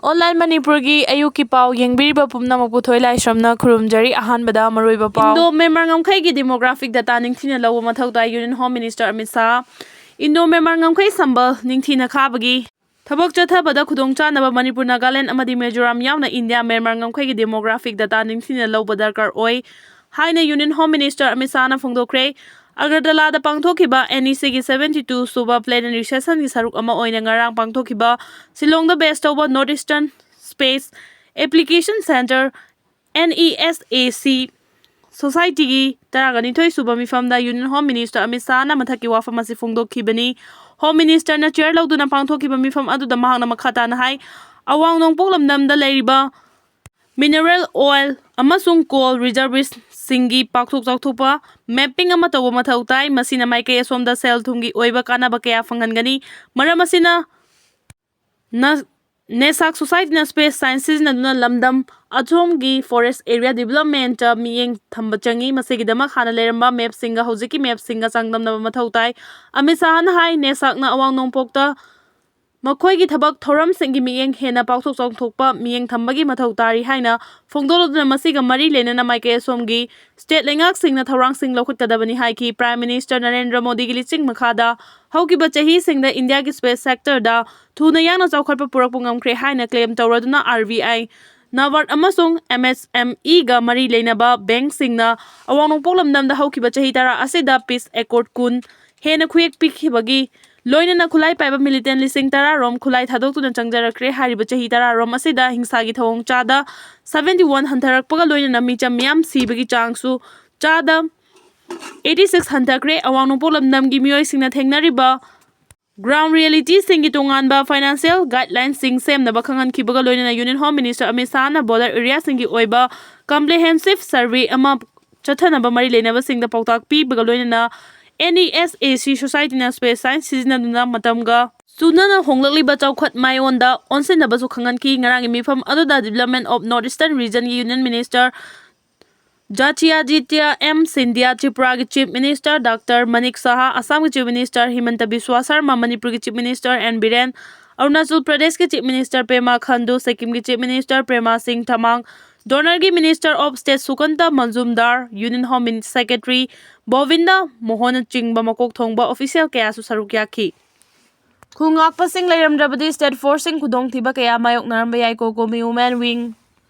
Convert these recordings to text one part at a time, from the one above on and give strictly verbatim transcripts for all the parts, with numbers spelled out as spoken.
Online ꯃꯅꯤꯄꯨꯔꯒꯤ ꯑꯌꯨꯛꯀꯤ ꯄꯥꯎ ꯌꯦꯡꯕꯤꯔꯤꯕ ꯄꯨꯝꯅꯃꯛꯄꯨ ꯊꯣꯏ ꯂꯥꯏꯁ꯭ꯔꯝꯅ ꯈꯨꯔꯨꯝꯖꯔꯤ꯫ ꯑꯍꯥꯟꯕꯗ ꯃꯔꯨꯑꯣꯏꯕ ꯄꯥꯎ꯫ ꯏꯟꯗꯣ ꯃ꯭ꯌꯥꯟꯃꯥꯔ ꯉꯝꯈꯩꯒꯤ demographic data ꯅꯤꯡꯊꯤꯅ ꯂꯧꯕ ꯃꯊꯧ ꯇꯥꯏ, Union Home Minister Amit Shah. Indo Myanmar ꯉꯝꯈꯩ ꯁꯝꯕꯜ ꯅꯤꯡꯊꯤꯅ ꯈꯥꯕꯒꯤ ꯊꯕꯛ ꯆꯠꯊꯕꯗ ꯈꯨꯗꯣꯡꯆꯥꯅꯕ ꯃꯅꯤꯄꯨꯔ, ꯅꯥꯒꯥꯂꯦꯟ ꯑꯃꯗꯤ ꯃꯤꯖꯣꯔꯥꯝ ꯌꯥꯎꯅ ꯏꯟꯗꯤꯌꯥ ꯃ꯭ꯌꯥꯟꯃꯥꯔ ꯉꯝꯈꯩꯒꯤ demographic data ꯅꯤꯡꯊꯤꯅ ꯂꯧꯕ ꯗꯔꯀꯥꯔ ꯑꯣꯏ ꯍꯥꯏꯅ Union Home Minister ꯑꯃꯤꯠ ꯁꯥꯍꯅ ꯐꯣꯡꯗꯣꯛꯈ꯭ꯔꯦ꯫ ꯑꯒꯔꯇꯂꯥꯗ ꯄꯥꯡꯊꯣꯛꯈꯤꯕ NECꯒꯤ seventy two ꯁꯨꯕ plenary sessionꯒꯤ ꯁꯔꯨꯛ ꯑꯃ ꯑꯣꯏꯅ ꯉꯔꯥꯡ ꯄꯥꯡꯊꯣꯛꯈꯤꯕ ꯁꯤꯂꯣꯡꯗ base ꯇꯧꯕ North Eastern Space Application Centre, NESAC, societyꯒꯤ ꯇꯔꯥꯒ ꯅꯤꯊꯣꯏ ꯁꯨꯕ ꯃꯤꯐꯝꯗ Union Home Minister ꯑꯃꯤꯠ ꯁꯥꯍꯅ ꯃꯊꯛꯀꯤ ꯋꯥꯐꯝ ꯑꯁꯤ ꯐꯣꯡꯗꯣꯛꯈꯤꯕꯅꯤ꯫ Home Ministerꯅ chair ꯂꯧꯗꯨꯅ ꯄꯥꯡꯊꯣꯛꯈꯤꯕ ꯃꯤꯐꯝ ꯑꯗꯨꯗ ꯃꯍꯥꯛꯅ ꯃꯈꯥ ꯇꯥꯅ ꯍꯥꯏ, ꯑꯋꯥꯡ ꯅꯣꯡꯄꯣꯛ ꯂꯝꯗꯝꯗ ꯂꯩꯔꯤꯕ mineral oil ꯑꯃꯁꯨꯡ coal reservesꯁꯤꯡꯒꯤ ꯄꯥꯛꯊꯣꯛ ꯆꯥꯎꯊꯣꯛꯄ mapping ꯑꯃ ꯇꯧꯕ ꯃꯊꯧ ꯇꯥꯏ꯫ ꯃꯁꯤꯅ ꯃꯥꯏꯀꯩ ꯑꯁꯣꯝꯗ ꯁꯦꯜ ꯊꯨꯝꯒꯤ ꯑꯣꯏꯕ ꯀꯥꯟꯅꯕ ꯀꯌꯥ ꯐꯪꯍꯟꯒꯅꯤ꯫ ꯃꯔꯝ ꯑꯁꯤꯅ ꯅ-, NESAC societyꯅ space science ꯁꯤꯖꯤꯟꯅꯗꯨꯅ ꯂꯝꯗꯝ ꯑꯁꯣꯝꯒꯤ forest area developmentꯇ ꯃꯤꯠꯌꯦꯡ ꯊꯝꯕ ꯆꯪꯏ꯫ ꯃꯁꯤꯒꯤꯗꯃꯛ ꯍꯥꯟꯅ ꯂꯩꯔꯝꯕ mapꯁꯤꯡꯒ ꯍꯧꯖꯤꯛꯀꯤ mapꯁꯤꯡꯒ ꯆꯥꯡꯗꯝꯅꯕ ꯃꯊꯧ ꯇꯥꯏ꯫ ꯑꯃꯤꯠ ꯁꯥꯍꯅ ꯍꯥꯏ, NESACꯅ ꯑꯋꯥꯡ ꯅꯣꯡꯄꯣꯛꯇ ꯃꯈꯣꯏꯒꯤ ꯊꯕꯛ ꯊꯧꯔꯝꯁꯤꯡꯒꯤ ꯃꯤꯠꯌꯦꯡ ꯍꯦꯟꯅ ꯄꯥꯛꯊꯣꯛ ꯆꯥꯎꯊꯣꯛꯄ ꯃꯤꯠꯌꯦꯡ ꯊꯝꯕꯒꯤ ꯃꯊꯧ ꯇꯥꯔꯤ ꯍꯥꯏꯅ ꯐꯣꯡꯗꯣꯛꯂꯗꯨꯅ, ꯃꯁꯤꯒ ꯃꯔꯤ ꯂꯩꯅꯅ ꯃꯥꯏꯀꯩ ꯑꯁꯣꯝꯒꯤ state ꯂꯩꯉꯥꯛꯁꯤꯡꯅ ꯊꯧꯔꯥꯡꯁꯤꯡ ꯂꯧꯈꯠꯀꯗꯕꯅꯤ ꯍꯥꯏꯈꯤ꯫ Prime Minister ꯅꯔꯦꯟꯗ꯭ꯔ ꯃꯣꯗꯤꯒꯤ ꯂꯤꯆꯤꯡ ꯃꯈꯥꯗ ꯍꯧꯈꯤꯕ ꯆꯍꯤꯁꯤꯡꯗ ꯏꯟꯗꯤꯌꯥꯒꯤ space sectorꯗ ꯊꯨꯅ ꯌꯥꯡꯅ ꯆꯥꯎꯈꯠꯄ ꯄꯨꯔꯛꯄ ꯉꯝꯈ꯭ꯔꯦ ꯍꯥꯏꯅ claim ꯇꯧꯔꯗꯨꯅ, RBI, NABARD ꯑꯃꯁꯨꯡ MSMEꯒ ꯃꯔꯤ ꯂꯩꯅꯕ bankꯁꯤꯡꯅ ꯑꯋꯥꯡ ꯅꯣꯡꯄꯣꯛ ꯂꯝꯗꯝꯗ ꯍꯧꯈꯤꯕ ꯆꯍꯤ ꯇꯔꯥ ꯑꯁꯤꯗ peace accord ꯀꯨꯟ ꯍꯦꯟꯅ ꯈꯨꯌꯦꯛ ꯄꯤꯈꯤꯕꯒꯤ ꯂꯣꯏꯅꯅ ꯈꯨꯠꯂꯥꯏ ꯄꯥꯏꯕ militant ꯂꯤꯁꯤꯡ ꯇꯔꯥ ꯔꯣꯝ ꯈꯨꯠꯂꯥꯏ ꯊꯥꯗꯣꯛꯇꯨꯅ ꯆꯪꯖꯔꯛꯈ꯭ꯔꯦ꯫ ꯍꯥꯏꯔꯤꯕ ꯆꯍꯤ ꯇꯔꯥ ꯔꯣꯝ ꯑꯁꯤꯗ ꯍꯤꯡꯁꯥꯒꯤ ꯊꯧꯑꯣꯡ ꯆꯥꯗ seventy one ꯍꯟꯊꯔꯛꯄꯒ ꯂꯣꯏꯅꯅ ꯃꯤꯆꯝ ꯃꯤꯌꯥꯝ ꯁꯤꯕꯒꯤ ꯆꯥꯡꯁꯨ ꯆꯥꯗ eighty six ꯍꯟꯊꯈ꯭ꯔꯦ꯫ ꯑꯋꯥꯡ ꯅꯣꯡꯄꯣꯛ ꯂꯝꯗꯝꯒꯤ ꯃꯤꯑꯣꯏꯁꯤꯡꯅ ꯊꯦꯡꯅꯔꯤꯕ ground realityꯁꯤꯡꯒꯤ ꯇꯣꯉꯥꯟꯕ financial guidelinesꯁꯤꯡ ꯁꯦꯝꯅꯕ ꯈꯪꯍꯟꯈꯤꯕꯒ ꯂꯣꯏꯅꯅ Union Home Minister Amit ꯁꯥꯍꯅ border areaꯁꯤꯡꯒꯤ ꯑꯣꯏꯕ comprehensive survey ꯑꯃ ꯆꯠꯊꯅꯕ ꯃꯔꯤ ꯂꯩꯅꯕꯁꯤꯡꯗ ꯄꯥꯎꯇꯥꯛ ꯄꯤꯕꯒ ꯂꯣꯏꯅꯅ NESAC societyꯅ space science ꯁꯤꯖꯤꯟꯅꯗꯨꯅ ꯃꯇꯝꯒ ꯆꯨꯅꯅ ꯍꯣꯡꯂꯛꯂꯤꯕ ꯆꯥꯎꯈꯠ ꯃꯥꯏꯑꯣꯟꯗ ꯑꯣꯟꯁꯤꯟꯅꯕꯁꯨ ꯈꯪꯍꯟꯈꯤ꯫ ꯉꯔꯥꯡꯒꯤ ꯃꯤꯐꯝ ꯑꯗꯨꯗ Development of North Eastern Regionꯒꯤ Union Minister Jyotiraditya M Scindia, ꯇ꯭ꯔꯤꯄꯨꯔꯥꯒꯤ Chief Minister Doctor Manik Saha, ꯑꯁꯥꯝꯒꯤ Chief Minister Himanta Biswa Sarma, ꯃꯅꯤꯄꯨꯔꯒꯤ Chief Minister N Biren, Arunachal ꯄ꯭ꯔꯗꯦꯁꯀꯤ Chief Minister Pema Khandu, ꯁꯤꯛꯀꯤꯝꯒꯤ Chief Minister Prema Singh Tamang, ꯗꯣꯅꯔꯒꯤ Minister of State Sukanta Majumdar, Union Home Secretary ꯕꯣꯕꯤꯟꯗ ꯃꯣꯍꯣꯟꯅꯆꯤꯡꯕ ꯃꯀꯣꯛ ꯊꯣꯡꯕ official ꯀꯌꯥꯁꯨ ꯁꯔꯨꯛ ꯌꯥꯈꯤ꯫ ꯈꯨꯜ ꯉꯥꯛꯄꯁꯤꯡ ꯂꯩꯔꯝꯗ꯭ꯔꯕꯗꯤ state forceꯁꯤꯡ ꯈꯨꯗꯣꯡꯊꯤꯕ ꯀꯌꯥ ꯃꯥꯌꯣꯛꯅꯔꯝꯕ ꯌꯥꯏ, COCOMI Women Wing꯫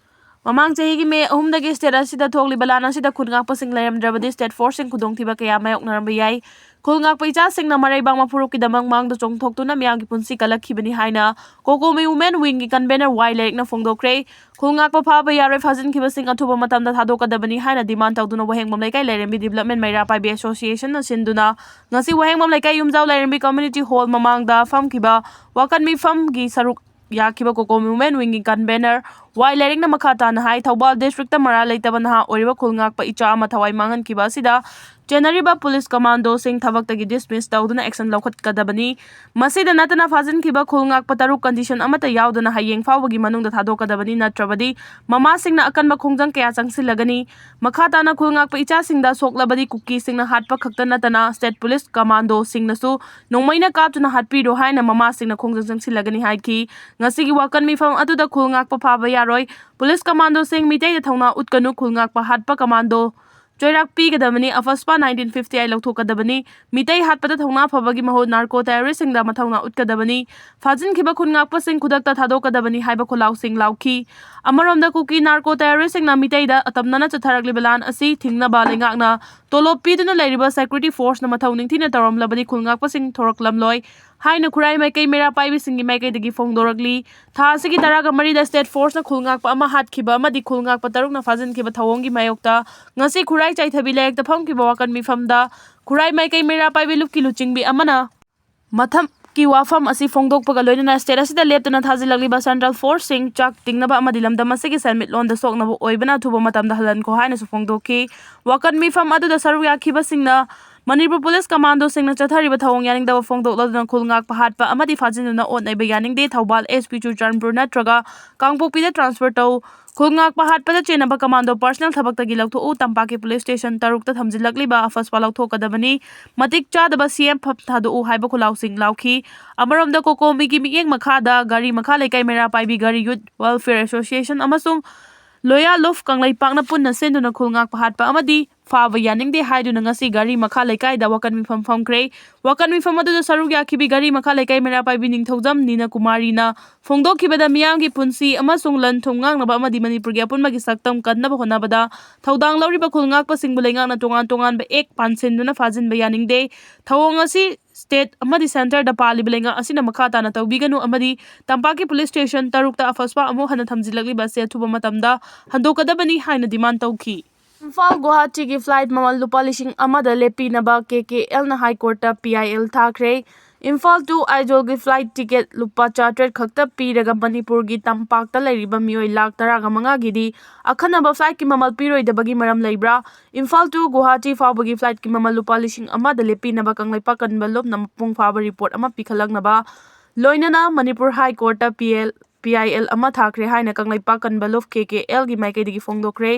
ꯃꯃꯥꯡ ꯆꯍꯤꯒꯤ ꯃꯦ ꯑꯍꯨꯝꯗꯒꯤ state ꯑꯁꯤꯗ ꯊꯣꯛꯂꯤꯕ ꯂꯥꯟ ꯑꯁꯤꯗ ꯈꯨꯜ ꯉꯥꯛꯄꯁꯤꯡ ꯂꯩꯔꯝꯗ꯭ꯔꯕꯗꯤ state forceꯁꯤꯡ ꯈꯨꯗꯣꯡꯊꯤꯕ ꯀꯌꯥ ꯃꯥꯌꯣꯛꯅꯔꯝꯕ ꯌꯥꯏ꯫ ꯈꯨꯜ ꯉꯥꯛꯄ ꯏꯆꯥꯁꯤꯡꯅ ꯃꯔꯩꯕꯥꯛ ꯃꯐꯨꯔꯨꯞꯀꯤꯗꯃꯛ ꯃꯥꯡꯗ ꯆꯣꯡꯊꯣꯛꯇꯨꯅ ꯃꯤꯌꯥꯝꯒꯤ ꯄꯨꯟꯁꯤ ꯀꯜꯂꯛꯈꯤꯕꯅꯤ ꯍꯥꯏꯅ COCOMI Women Wingꯒꯤ convener ꯋꯥꯏ ꯂꯩꯔꯤꯛꯅ ꯐꯣꯡꯗꯣꯛꯈ꯭ꯔꯦ꯫ ꯈꯨꯜ ꯉꯥꯛꯄ ꯐꯥꯕ ꯌꯥꯔꯣꯏ, ꯐꯥꯖꯤꯟꯈꯤꯕꯁꯤꯡ ꯑꯊꯨꯕ ꯃꯇꯝꯗ ꯊꯥꯗꯣꯛꯀꯗꯕꯅꯤ ꯍꯥꯏꯅ demand ꯇꯧꯗꯨꯅ ꯋꯥꯍꯦꯡꯕꯝ ꯂꯩꯀꯥꯏ ꯂꯥꯏꯔꯦꯝꯕꯤ development ꯃꯩꯔꯥ ꯄꯥꯏꯕꯤ associationꯅ ꯁꯤꯟꯗꯨꯅ ꯉꯁꯤ ꯋꯥꯍꯦꯡꯕꯝ ꯂꯩꯀꯥꯏ ꯌꯨꯝꯖꯥꯎ ꯂꯥꯏꯔꯦꯝꯕꯤ community hall ꯃꯃꯥꯡꯗ ꯐꯝꯈꯤꯕ ꯋꯥꯀꯟ ꯃꯤꯐꯝꯒꯤ ꯁꯔꯨꯛ ꯌꯥꯈꯤꯕ COCOMI Women Wingꯒꯤ convener ꯋꯥꯏ ꯂꯩꯔꯤꯛꯅ ꯃꯈꯥ ꯇꯥꯅ ꯍꯥꯏ, ꯊꯧꯕꯥꯜ districtꯇ ꯃꯔꯥꯜ ꯂꯩꯇꯕ ꯅꯍꯥ ꯑꯣꯏꯔꯤꯕ ꯈꯨꯜ ꯉꯥꯛꯄ ꯏꯆꯥ ꯑꯃ ꯊꯋꯥꯏ ꯃꯥꯡꯍꯟꯈꯤꯕ ꯑꯁꯤꯗ ꯆꯦꯟꯅꯔꯤꯕ police commandoꯁꯤꯡ ꯊꯕꯛꯇꯒꯤ dismiss ꯇꯧꯗꯨꯅ action ꯂꯧꯈꯠꯀꯗꯕꯅꯤ꯫ ꯃꯁꯤꯗ ꯅꯠꯇꯅ ꯐꯥꯖꯤꯟꯈꯤꯕ ꯈꯨꯜ ꯉꯥꯛꯄ ꯇꯔꯨꯛ condition ꯑꯃꯠꯇ ꯌꯥꯎꯗꯅ ꯍꯌꯦꯡ ꯐꯥꯎꯕꯒꯤ ꯃꯅꯨꯡꯗ ꯊꯥꯗꯣꯛꯀꯗꯕꯅꯤ, ꯅꯠꯇ꯭ꯔꯕꯗꯤ ꯃꯃꯥꯁꯤꯡꯅ ꯑꯀꯟꯕ ꯈꯣꯡꯖꯪ ꯀꯌꯥ ꯆꯪꯁꯤꯜꯂꯒꯅꯤ꯫ ꯃꯈꯥ ꯇꯥꯅ ꯈꯨꯜ ꯉꯥꯛꯄ ꯏꯆꯥꯁꯤꯡꯗ ꯁꯣꯛꯂꯕꯗꯤ ꯀꯨꯀꯤꯁꯤꯡꯅ ꯍꯥꯠꯄ ꯈꯛꯇ ꯅꯠꯇꯅ state police commandoꯁꯤꯡꯅꯁꯨ ꯅꯣꯡꯃꯩꯅ ꯀꯥꯞꯇꯨꯅ ꯍꯥꯠꯄꯤꯔꯣ ꯍꯥꯏꯅ ꯃꯃꯥꯁꯤꯡꯅ ꯈꯣꯡꯖꯪ ꯆꯪꯁꯤꯜꯂꯒꯅꯤ ꯍꯥꯏꯈꯤ꯫ ꯉꯁꯤꯒꯤ ꯋꯥꯀꯟ ꯃꯤꯐꯝ ꯑꯗꯨꯗ ꯈꯨꯜ ꯉꯥꯛꯄ ꯐꯥꯕ ꯌꯥꯔꯣꯏ, police commandoꯁꯤꯡ ꯃꯤꯇꯩꯗ ꯊꯧꯅꯥ ꯎꯠꯀꯅꯨ, ꯈꯨꯜ ꯉꯥꯛꯄ ꯍꯥꯠꯄ commando ꯆꯩꯔꯥꯛ ꯄꯤꯒꯗꯕꯅꯤ, AFSPA nineteen fifty eight ꯂꯧꯊꯣꯛꯀꯗꯕꯅꯤ, Meitei ꯍꯥꯠꯄꯗ ꯊꯧꯅꯥ ꯐꯕꯒꯤ ꯃꯍꯨꯠ narco terroristꯁꯤꯡꯗ ꯃꯊꯧꯅꯥ ꯎꯠꯀꯗꯕꯅꯤ, ꯐꯥꯖꯤꯟꯈꯤꯕ ꯈꯨꯟ ꯉꯥꯛꯄꯁꯤꯡ ꯈꯨꯗꯛꯇ ꯊꯥꯗꯣꯛꯀꯗꯕꯅꯤ ꯍꯥꯏꯕ ꯈꯣꯜꯂꯥꯎꯁꯤꯡ ꯂꯥꯎꯈꯤ꯫ ꯑꯃꯔꯣꯝꯗ ꯀꯨꯀꯤ narco terroristꯁꯤꯡꯅ ꯃꯤꯇꯩꯗ ꯑꯇꯝꯅꯅ ꯆꯠꯊꯔꯛꯂꯤꯕ ꯂꯥꯟ ꯑꯁꯤ ꯊꯤꯡꯅꯕ ꯂꯩꯉꯥꯛꯅ ꯇꯣꯂꯣꯞ ꯄꯤꯗꯨꯅ ꯂꯩꯔꯤꯕ security forceꯅ ꯃꯊꯧ ꯅꯤꯡꯊꯤꯅ ꯇꯧꯔꯝꯂꯕꯗꯤ ꯈꯨꯜ ꯉꯥꯛꯄꯁꯤꯡ ꯊꯣꯔꯛꯂꯝꯂꯣꯏ ꯍꯥꯏꯅ ꯈꯨꯔꯥꯏ ꯃꯥꯏꯀꯩ ꯃꯩꯔꯥ ꯄꯥꯏꯕꯤꯁꯤꯡꯒꯤ ꯃꯥꯏꯀꯩꯗꯒꯤ ꯐꯣꯡꯗꯣꯔꯛꯂꯤ꯫ ꯊꯥ ꯑꯁꯤꯒꯤ ꯇꯔꯥꯒ ꯃꯔꯤꯗ state forceꯅ ꯈꯨꯜ ꯉꯥꯛꯄ ꯑꯃ ꯍꯥꯠꯈꯤꯕ ꯑꯃꯗꯤ ꯈꯨꯜ ꯉꯥꯛꯄ ꯇꯔꯨꯛꯅ ꯐꯥꯖꯤꯟꯈꯤꯕ ꯊꯧꯑꯣꯡꯒꯤ ꯃꯥꯌꯣꯛꯇ ꯉꯁꯤ ꯈꯨꯔꯥꯏ ꯆꯥꯏꯊꯕꯤ ꯂꯥꯏꯔꯛꯇ ꯐꯝꯈꯤꯕ ꯋꯥꯀꯟ ꯃꯤꯐꯝꯗ ꯈꯨꯔꯥꯏ ꯃꯥꯏꯀꯩ ꯃꯩꯔꯥ ꯄꯥꯏꯕꯤ ꯂꯨꯞꯀꯤ ꯂꯨꯆꯤꯡꯕꯤ ꯑꯃꯅ ꯃꯊꯛꯀꯤ ꯋꯥꯐꯝ ꯑꯁꯤ ꯐꯣꯡꯗꯣꯛꯄꯒ ꯂꯣꯏꯅꯅ state ꯑꯁꯤꯗ ꯂꯦꯞꯇꯅ ꯊꯥꯖꯤꯜꯂꯛꯂꯤꯕ central forceꯁꯤꯡ ꯆꯥꯛ ꯇꯤꯡꯅꯕ ꯑꯃꯗꯤ ꯂꯝꯗꯝ ꯑꯁꯤꯒꯤ ꯁꯦꯟꯃꯤꯠꯂꯣꯟꯗ ꯁꯣꯛꯅꯕ ꯑꯣꯏꯕꯅ ꯑꯊꯨꯕ ꯃꯇꯝꯗ ꯍꯜꯍꯟꯈꯣ ꯍꯥꯏꯅꯁꯨ ꯐꯣꯡꯗꯣꯛꯈꯤ꯫ ꯋꯥꯀꯟ ꯃꯤꯐꯝ ꯑꯗꯨꯗ ꯁꯔꯨꯛ ꯌꯥꯈꯤꯕꯁꯤꯡꯅ ꯃꯅꯤꯄꯨꯔ ꯄꯨꯂꯤꯁ ꯀꯃꯥꯟꯗꯣꯁꯤꯡꯅ ꯆꯠꯊꯔꯤꯕ ꯊꯧꯑꯣꯡ ꯌꯥꯅꯤꯡꯗꯕ ꯐꯣꯡꯗꯣꯛꯂꯗꯨꯅ ꯈꯨꯜ ꯉꯥꯛꯄ ꯍꯥꯠꯄ ꯑꯃꯗꯤ ꯐꯥꯖꯤꯟꯗꯨꯅ ꯑꯣꯠ ꯅꯩꯕ ꯌꯥꯅꯤꯡꯗꯦ꯫ ꯊꯧꯕꯥꯜ, ꯑꯦꯁ ꯄꯤ ꯆꯨꯔꯆꯥꯟꯄꯨꯔ ꯅꯠꯇ꯭ꯔꯒ ꯀꯥꯡꯄꯣꯛꯄꯤꯗ ꯇ꯭ꯔꯥꯟꯁꯐꯔ ꯇꯧ꯫ ꯈꯨꯜ ꯉꯥꯛꯄ ꯍꯥꯠꯄꯗ ꯆꯦꯟꯅꯕ ꯀꯃꯥꯟꯗꯣ ꯄꯔꯁꯅꯦꯜ ꯊꯕꯛꯇꯒꯤ ꯂꯧꯊꯣꯛꯎ꯫ ꯇꯝꯄꯥꯛꯀꯤ ꯄꯨꯂꯤꯁ ꯁ꯭ꯇꯦꯁꯟ ꯇꯔꯨꯛꯇ ꯊꯝꯖꯤꯜꯂꯛꯂꯤꯕ ꯑꯐꯁꯄꯥ ꯂꯧꯊꯣꯛꯀꯗꯕꯅꯤ꯫ ꯃꯇꯤꯛ ꯆꯥꯗꯕ ꯁꯤ ꯑꯦꯝ ꯐꯝ ꯊꯥꯗꯣꯛꯎ ꯍꯥꯏꯕ ꯈꯨꯜꯂꯥꯎꯁꯤꯡ ꯂꯥꯎꯈꯤ꯫ ꯑꯃꯔꯣꯝꯗ ꯀꯣꯀꯣꯃꯤꯒꯤ ꯃꯤꯠꯌꯦꯡ ꯃꯈꯥꯗ ꯒꯥꯔꯤ ꯃꯈꯥ ꯂꯩꯀꯥꯏ ꯃꯩꯔꯥ ꯄꯥꯏꯕꯤ ꯒꯥꯔꯤ ꯌꯨꯠ ꯋꯦꯜꯐꯤꯌꯔ ꯑꯦꯁꯣꯁꯤꯌꯦꯁꯟ ꯑꯃꯁꯨꯡ ꯂꯣꯌꯥ ꯂꯨꯐ ꯀꯪꯂꯩꯄꯥꯛꯅ ꯄꯨꯟꯅ ꯁꯤꯟꯗꯨꯅ ꯈꯨꯜ ꯉꯥꯛꯄ ꯍꯥꯠꯄ ꯑꯃꯗꯤ ꯐꯥꯕ ꯌꯥꯅꯤꯡꯗꯦ ꯍꯥꯏꯗꯨꯅ ꯉꯁꯤ ꯒꯥꯔꯤ ꯃꯈꯥ ꯂꯩꯀꯥꯏꯗ ꯋꯥꯀꯠ ꯃꯤꯐꯝ ꯐꯝꯈ꯭ꯔꯦ꯫ ꯋꯥꯀꯠ ꯃꯤꯐꯝ ꯑꯗꯨꯗ ꯁꯔꯨꯛ ꯌꯥꯈꯤꯕꯤ ꯒꯥꯔꯤ ꯃꯈꯥ ꯂꯩꯀꯥꯏ ꯃꯩꯔꯥ ꯄꯥꯏꯕꯤ ꯅꯤꯡꯊꯧꯖꯝ ꯅꯤꯅ ꯀꯨꯃꯥꯔꯤꯅ ꯐꯣꯡꯗꯣꯛꯈꯤꯕꯗ ꯃꯤꯌꯥꯝꯒꯤ ꯄꯨꯟꯁꯤ ꯑꯃꯁꯨꯡ ꯂꯟ ꯊꯨꯝ ꯉꯥꯛꯅꯕ ꯑꯃꯗꯤ ꯃꯅꯤꯄꯨꯔꯒꯤ ꯑꯄꯨꯟꯕꯒꯤ ꯁꯛꯇꯝ ꯀꯟꯅꯕ ꯍꯣꯠꯅꯕꯗ ꯊꯧꯗꯥꯡ ꯂꯧꯔꯤꯕ ꯈꯨꯜ ꯉꯥꯛꯄꯁꯤꯡꯕꯨ ꯂꯩꯉꯥꯛꯅ ꯇꯣꯉꯥꯟ ꯇꯣꯉꯥꯟꯕ ꯑꯦꯛ ꯄꯥꯟꯁꯤꯟꯗꯨꯅ ꯐꯥꯖꯤꯟꯕ ꯌꯥꯅꯤꯡꯗꯦ꯫ ꯊꯧꯑꯣꯡ ꯑꯁꯤ ꯁ꯭ꯇꯦꯠ ꯑꯃꯗꯤ ꯁꯦꯟꯇꯔꯗ ꯄꯥꯜꯂꯤꯕ ꯂꯩꯉꯥꯛ ꯑꯁꯤꯅ ꯃꯈꯥ ꯇꯥꯅ ꯇꯧꯕꯤꯒꯅꯨ ꯑꯃꯗꯤ ꯇꯝꯄꯥꯛꯀꯤ ꯄꯨꯂꯤꯁ ꯁ꯭ꯇꯦꯁꯟ ꯇꯔꯨꯛꯇ ꯑꯐꯁꯄꯥ ꯑꯃꯨꯛ ꯍꯟꯅ ꯊꯝꯖꯤꯜꯂꯛꯂꯤꯕ ꯑꯁꯤ ꯑꯊꯨꯕ ꯃꯇꯝꯗ ꯍꯟꯗꯣꯛꯀꯗꯕꯅꯤ ꯍꯥꯏꯅ ꯗꯤꯃꯥꯟ ꯇꯧꯈꯤ꯫ ꯏꯝꯐꯥꯜ ꯒꯨꯋꯥꯍꯥꯇꯤꯒꯤ ꯐ꯭ꯂꯥꯏꯠ ꯃꯃꯜ ꯂꯨꯄꯥ ꯂꯤꯁꯤꯡ ꯑꯃꯗ ꯂꯦꯞꯄꯤꯅꯕ ꯀꯦ ꯀꯦ ꯑꯦꯜꯅ ꯍꯥꯏ ꯀꯣꯔꯠꯇ ꯄꯤ ꯑꯥꯏ ꯑꯦꯜ ꯊꯥꯈ꯭ꯔꯦ꯫ ꯏꯝꯐꯥꯜ to ꯑꯥꯏꯖꯣꯜꯒꯤ ꯐ꯭ꯂꯥꯏꯠ ꯇꯤꯀꯦꯠ ꯂꯨꯄꯥ ꯆꯥꯇ꯭ꯔꯦꯠ ꯈꯛꯇ ꯄꯤꯔꯒ ꯃꯅꯤꯄꯨꯔꯒꯤ ꯇꯝꯄꯥꯛꯇ ꯂꯩꯔꯤꯕ ꯃꯤꯑꯣꯏ ꯂꯥꯈ ꯇꯔꯥꯒ ꯃꯉꯥꯒꯤꯗꯤ ꯑꯈꯟꯅꯕ ꯐ꯭ꯂꯥꯏꯠꯀꯤ ꯃꯃꯜ ꯄꯤꯔꯣꯏꯗꯕꯒꯤ ꯃꯔꯝ ꯂꯩꯕ꯭ꯔꯥ? ꯏꯝꯐꯥꯜ to ꯒꯨꯋꯥꯍꯥꯇꯤ ꯐꯥꯎꯕꯒꯤ ꯐ꯭ꯂꯥꯏꯠꯀꯤ ꯃꯃꯜ ꯂꯨꯄꯥ ꯂꯤꯁꯤꯡ ꯑꯃꯗ ꯂꯦꯞꯄꯤꯅꯕ ꯀꯪꯂꯩꯄꯥꯛ ꯀꯟꯕ ꯂꯨꯞꯅ ꯃꯄꯨꯡ ꯐꯥꯕ ꯔꯤꯄꯣꯔꯠ ꯑꯃ ꯄꯤꯈꯠꯂꯛꯅꯕ ꯂꯣꯏꯅꯅ ꯃꯅꯤꯄꯨꯔ ꯍꯥꯏ ꯀꯣꯔꯠꯇ P L, P I L ꯑꯃ ꯊꯥꯈ꯭ꯔꯦ ꯍꯥꯏꯅ ꯀꯪꯂꯩꯄꯥꯛ ꯀꯟꯕ ꯂꯨꯞ ꯀꯦ ꯀꯦ ꯑꯦꯜꯒꯤ ꯃꯥꯏꯀꯩꯗꯒꯤ ꯐꯣꯡꯗꯣꯛꯈ꯭ꯔꯦ꯫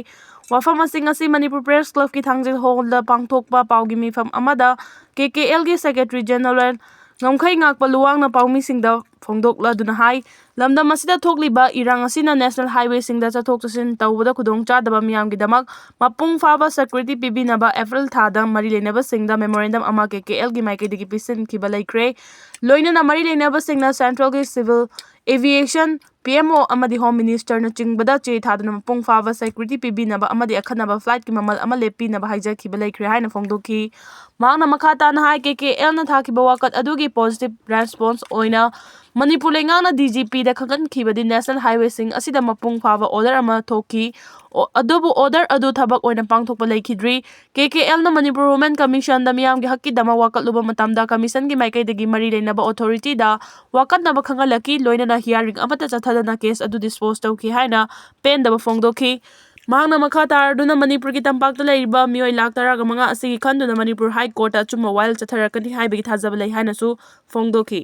ꯋꯥꯐꯝ ꯑꯁꯤ ꯉꯁꯤ ꯃꯅꯤꯄꯨꯔ ꯄ꯭ꯔꯦꯁ ꯀ꯭ꯂꯕꯀꯤ ꯊꯥꯡꯖꯤꯜ ꯍꯣꯜꯗ ꯄꯥꯡꯊꯣꯛꯄ ꯄꯥꯎꯒꯤ ꯃꯤꯐꯝ ꯑꯃꯗ ꯀꯦ ꯀꯦ ꯑꯦꯜꯒꯤ ꯁꯦꯀ꯭ꯔꯦꯇꯔꯤ ꯖꯦꯅꯔꯦꯜ ꯉꯝꯈꯩ ꯉꯥꯛꯄ ꯂꯨꯋꯥꯡꯅ ꯄꯥꯎꯃꯤꯁꯤꯡꯗ ꯐꯣꯡꯗꯣꯛꯂꯗꯨꯅ ꯍꯥꯏ, ꯂꯝꯗꯝ ꯑꯁꯤꯗ ꯊꯣꯛꯂꯤꯕ ꯏꯔꯥꯡ ꯑꯁꯤꯅ ꯅꯦꯁꯅꯦꯜ ꯍꯥꯏꯋꯦꯁꯤꯡꯗ ꯆꯠꯊꯣꯛ ꯆꯠꯁꯤꯟ ꯇꯧꯕꯗ ꯈꯨꯗꯣꯡꯆꯥꯗꯕ ꯃꯤꯌꯥꯝꯒꯤꯗꯃꯛ ꯃꯄꯨꯡ ꯐꯥꯕ ꯁꯦꯀ꯭ꯌꯨꯔꯤꯇꯤ ꯄꯤꯕꯤꯅꯕ ꯑꯦꯄ꯭ꯔꯤꯜ ꯊꯥꯗ ꯃꯔꯤ ꯂꯩꯅꯕꯁꯤꯡꯗ ꯃꯦꯃꯣꯔꯦꯟꯗꯝ ꯑꯃ ꯀꯦ ꯀꯦ ꯑꯦꯜꯒꯤ ꯃꯥꯏꯀꯩꯗꯒꯤ ꯄꯤꯁꯤꯟꯈꯤꯕ ꯂꯩꯈ꯭ꯔꯦ꯫ ꯂꯣꯏꯅꯅ ꯃꯔꯤ ꯂꯩꯅꯕꯁꯤꯡꯅ ꯁꯦꯟꯇ꯭ꯔꯦꯜꯒꯤ civil aviation, P M O ꯑꯃꯗꯤ ꯍꯣꯝ ꯃꯤꯅꯤꯁꯇꯔꯅ ꯆꯤꯡꯕꯗ ꯆꯦ ꯊꯥꯗꯨꯅ ꯃꯄꯨꯡ ꯐꯥꯕ ꯁꯦꯀ꯭ꯌꯨꯔꯤꯇꯤ ꯄꯤꯕꯤꯅꯕ ꯑꯃꯗꯤ ꯑꯈꯟꯅꯕ ꯐ꯭ꯂꯥꯏꯠꯀꯤ ꯃꯃꯜ ꯑꯃ ꯂꯦꯞꯄꯤꯅꯕ ꯍꯥꯏꯖꯈꯤꯕ ꯂꯩꯈ꯭ꯔꯦ ꯍꯥꯏꯅ ꯐꯣꯡꯗꯣꯛꯈꯤ꯫ ꯃꯍꯥꯛꯅ ꯃꯈꯥ ꯇꯥꯅ ꯍꯥꯏ, ꯀꯦ ꯀꯦ ꯑꯦꯜꯅ ꯊꯥꯈꯤꯕ ꯋꯥꯀꯠ ꯑꯗꯨꯒꯤ ꯄꯣꯖꯤꯇꯤꯚ ꯔꯦꯁꯄꯣꯟꯁ ꯑꯣꯏꯅ ꯃꯅꯤꯄꯨꯔ ꯂꯩꯉꯥꯛꯅ ꯗꯤ ꯖꯤ ꯄꯤꯗ ꯈꯪꯍꯟꯈꯤꯕꯗꯤ ꯅꯦꯁꯅꯦꯜ ꯍꯥꯏꯋꯦꯁꯤꯡ ꯑꯁꯤꯗ ꯃꯄꯨꯡ ꯐꯥꯕ ꯑꯣꯔꯗꯔ ꯑꯃ ꯊꯣꯛꯈꯤ꯫ ꯑꯣ-, ꯑꯗꯨꯕꯨ ꯑꯣꯔꯗꯔ ꯑꯗꯨ ꯊꯕꯛ ꯑꯣꯏꯅ ꯄꯥꯡꯊꯣꯛꯄ ꯂꯩꯈꯤꯗ꯭ꯔꯤ꯫ ꯀꯦ ꯀꯦ ꯑꯦꯜꯅ ꯃꯅꯤꯄꯨꯔ ꯋꯨꯃꯦꯟ ꯀꯃꯤꯁꯟꯗ ꯃꯤꯌꯥꯝꯒꯤ ꯍꯛꯀꯤꯗꯃꯛ ꯋꯥꯀꯠꯂꯨꯕ ꯃꯇꯝꯗ ꯀꯃꯤꯁꯟꯒꯤ ꯃꯥꯏꯀꯩꯗꯒꯤ ꯃꯔꯤ ꯂꯩꯅꯕ ꯑꯣꯊꯣꯔꯤꯇꯤꯗ ꯋꯥꯀꯠꯅꯕ ꯈꯪꯍꯜꯂꯛꯈꯤ, ꯂꯣꯏꯅꯅ ꯍꯤꯌꯥꯔꯤꯡ ꯑꯃꯠꯇ ꯆꯠꯊꯗꯅ ꯀꯦꯁ ꯑꯗꯨ ꯗꯤꯁꯄꯣꯖ ꯇꯧꯈꯤ ꯍꯥꯏꯅ ꯄꯦꯟꯗꯕ ꯐꯣꯡꯗꯣꯛꯈꯤ꯫ ꯃꯍꯥꯛꯅ ꯃꯈꯥ ꯇꯥꯔꯗꯨꯅ ꯃꯅꯤꯄꯨꯔꯒꯤ ꯇꯝꯄꯥꯛꯇ ꯂꯩꯔꯤꯕ ꯃꯤꯑꯣꯏ ꯂꯥꯈ ꯇꯔꯥꯒ ꯃꯉꯥ ꯑꯁꯤꯒꯤ ꯈꯟꯗꯨꯅ ꯃꯅꯤꯄꯨꯔ ꯍꯥꯏ ꯀꯣꯔꯠꯇ ꯑꯆꯨꯝꯕ ꯋꯥꯌꯦꯜ ꯆꯠꯊꯔꯛꯀꯅꯤ ꯍꯥꯏꯕꯒꯤ ꯊꯥꯖꯕ ꯂꯩ ꯍꯥꯏꯅꯁꯨ ꯐꯣꯡꯗꯣꯛꯈꯤ꯫